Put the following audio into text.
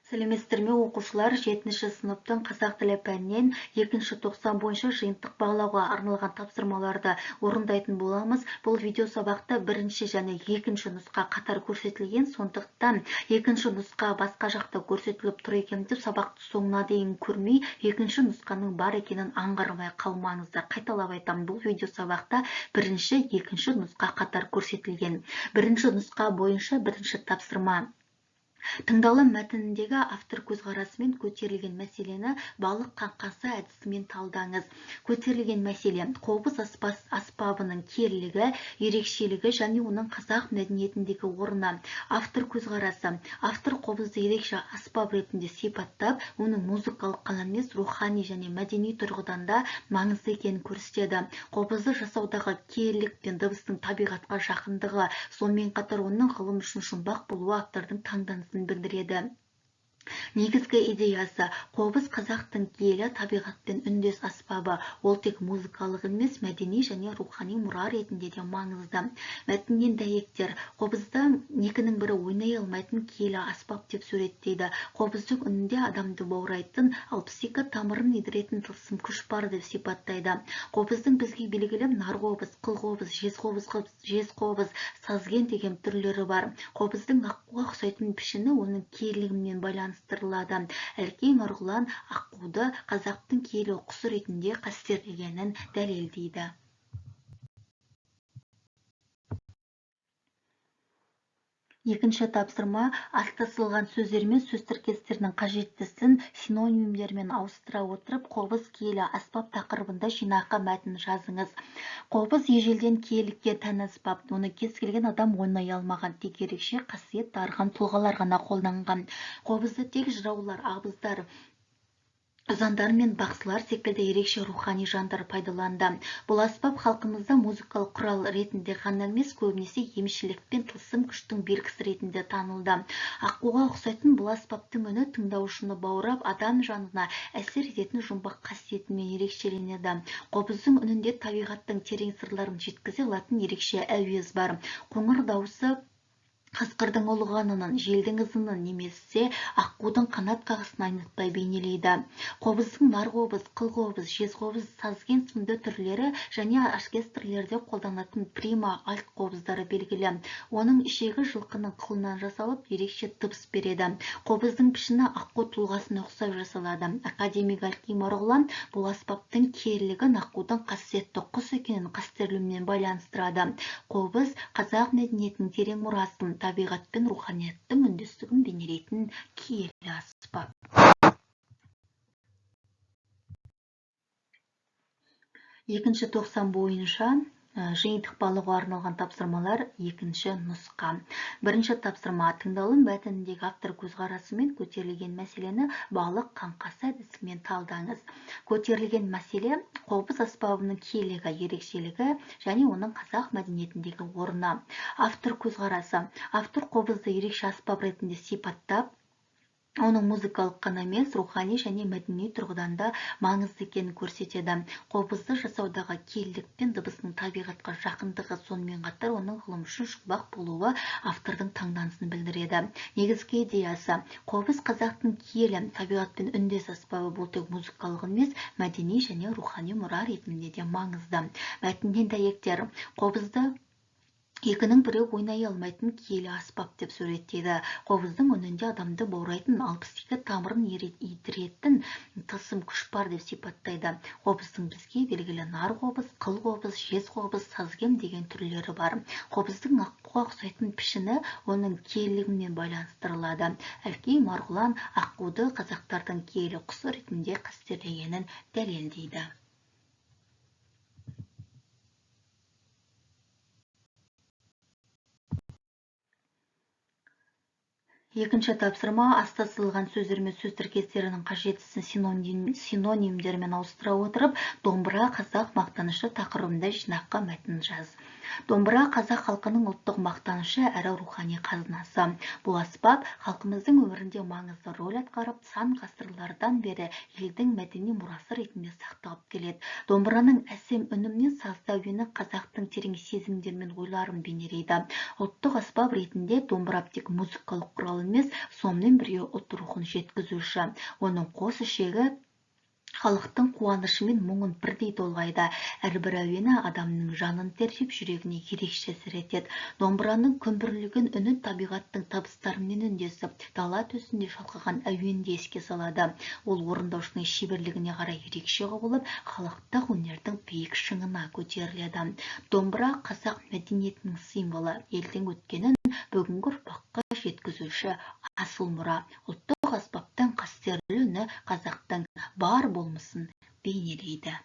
Сәлеметсіздер ме, оқушылар? 7-ші сыныптың қазақ тілі пәнінен 2-ші тоқсан бойынша жиынтық бағалауға арналған тапсырмаларды орындайтын боламыз. Бұл видео сабақта бірінші және екінші нұсқа қатар көрсетілген, сондықтан екінші нұсқа басқа жақта көрсетіліп тұр екен деп сабақты соңына дейін көрмей, екінші нұсқаның бар екенін аңғармай қалмаңыздар. Қайталап айтамын, бұл видео сабақта бірінші, екінші нұсқа қатар көрсетілген. Бірінші нұсқа бойынша бірінші тапсырма. Тыңдалым мәтініндегі автор көзқарасымен көтерілген мәселені балық қаңқасы әдісімен талдаңыз. Көтерілген мәселе қобыз аспабының киелілігі, ерекшелігі және оның қазақ мәдениетіндегі орны. Автор көзқарасы. Автор қобызды ерекше аспап ретінде сипаттап, оның музыкалық қана емес, рухани және мәдени тұрғыдан да маңызды екенін көрсетеді. Қобызды жасаудағы киелілік пен дыбыстың табиғатқа жақындығы, сонымен қатар оның ғылым үшін жұмбақ болуы автордың таңданысын білдіреді. Негізгі идеясы: қобыз қазақтың киелі табиғатпен үндес аспабы. Ол тек музыкалық емес, мәдени және рухани мұра ретінде де маңызды. Мәтіннен дәйектер. Қобызды екінің бірі ойнай алмайтын киелі аспап деп суреттейді. Қобыздың үнінде адамды баурайтын, 62 тамырын идіретін тылсым күш бар деп сипаттайды. Қобыздың бізге белгілі нарқобыз, қылқобыз, жезқобыз, сазген деген түрлері бар. Қобыздың аққуға ұқсайтын пішіні оның киелілігімен байланысты. Әлкей Марғұлан аққуды қазақтың киелі құсы ретінде қастерлегенін дәлелдейді. Екінші тапсырма. Астасылған сөздер мен сөз тіркестерінің қажеттісін синонимдермен ауыстыра отырып, қобыз киелі аспап тақырыбында жинақы мәтін жазыңыз. Қобыз ежелден киелілікке тән аспап. Оны кез келген адам ойнай алмаған, тек ерекше қасиет дарыған тұлғалар ғана қолданған. Қобызды тек жыраулар, абыздар, ұзандар мен бақсылар секілді ерекше рухани жандар пайдаланды. Бұл аспап халқымызда музыкалық құрал ретінде ғана емес, көбінесе емшілік пен тылсым күштің белгісі ретінде танылды. Аққуға ұқсайтын бұл аспаптың үні тыңдаушыны баурап, адам жанына әсер ететін жұмбақ қасиетімен ерекшеленеді. Қобыздың үнінде табиғаттың терең сырларын жеткізе алатын ерекше әуез бар. Қоңыр дауысы қасқырдың ұлығанын, желдің ызыңын немесе аққудың қанат қағысын айнытпай бейнелейді. Қобыздың нарқобыз, қылқобыз, жезқобыз, сазген сынды түрлері және оркестрлерде қолданатын прима альт қобыздары белгілі. Оның ішегі жылқының қылынан жасалып, ерекше дыбыс береді. Қобыздың пішіні аққу тұлғасына ұқсап жасалады. Академик Әлкей Марғұлан бұл аспаптың киелілігін аққудың қасиетті құс екенін қастерлеумен байланыстырады. Қобыз қазақ мәдениетінің терең мұрасын, табиғат пен руханияттың үндестігін бейнелейтін киелі аспап. Екінші тоқсан бойынша жиынтық бағалауға арналған тапсырмалар екінші нұсқа. Бірінші тапсырма. Тыңдалым мәтініндегі автор көзқарасымен көтерілген мәселені балық қаңқасы әдісімен талдаңыз. Көтерілген мәселе қобыз аспабының киелігі, ерекшелігі және оның қазақ мәдениетіндегі орны. Автор көзқарасы. Автор қобызды ерекше аспап ретінде сипаттап, оның музыкалық қана емес, рухани және мәдени тұрғыдан да маңызды екенін көрсетеді. Қобызды жасаудағы киелілік пен дыбысының табиғатқа жақындығы, сонымен қатар оның ғылым үшін жұмбақ болуы автордың таңданысын білдіреді. Негізгі идеясы: қобыз қазақтың киелі табиғатпен үндес аспабы. Бұл тек музыкалық емес, мәдени және рухани мұра ретінде де маңызды. Мәтіннен дәйектер. Қобызды екінің бірі ойнай алмайтын киелі аспап деп суреттейді. Қобыздың үнінде адамды баурайтын, 62 тамырын идіретін тылсым күш бар деп сипаттайды. Қобыздың бізге белгілі нарқобыз, қылқобыз, жезқобыз, сазген деген түрлері бар. Қобыздың аққуға ұқсайтын пішіні оның киелілігімен байланыстырылады. Әлкей Марғұлан аққуды қазақтардың киелі құсы ретінде қастерлегенін дәлелдейді. Екінші тапсырма. Астасылған сөздер мен сөз тіркестерінің қажеттісін синонимдермен ауыстыра отырып, домбыра қазақ мақтанышы тақырыбында жинақы мәтін жаз. Домбыра қазақ халқының ұлттық мақтанышы әрі рухани қазынасы. Бұл аспап халқымыздың өмірінде маңызды рөл атқарып, сан ғасырлардан бері елдің мәдени мұрасы ретінде сақталып келеді. Домбыраның әсем үні мен сазды әуені қазақтың терең сезімдері мен ойларын бейнелейді. Ұлттық аспап ретінде домбыра тек музыкалық құрал емес, сонымен бірге ұлт рухын жеткізуші. Оның қос ішегі халықтың қуанышы мен мұңын бірдей толғайды. Әрбір әуені адамның жанын тербеп, жүрегіне ерекше әсер етеді. Домбыраның күмбірлеген үні табиғаттың табыстарымен үндесіп, дала төсінде шалқыған әуенді еске салады. Ол орындаушының шеберлігіне қарай ерекше құбылып, халықтық өнердің биік шыңына көтеріледі. Домбыра – қазақ мәдениетінің символы, елдің өткенін бүгінгі ұрпаққа жеткізуші асыл мұра. Ұлттық аспаптың қастерлі үні қазақтың бар болмысын бейнелейді.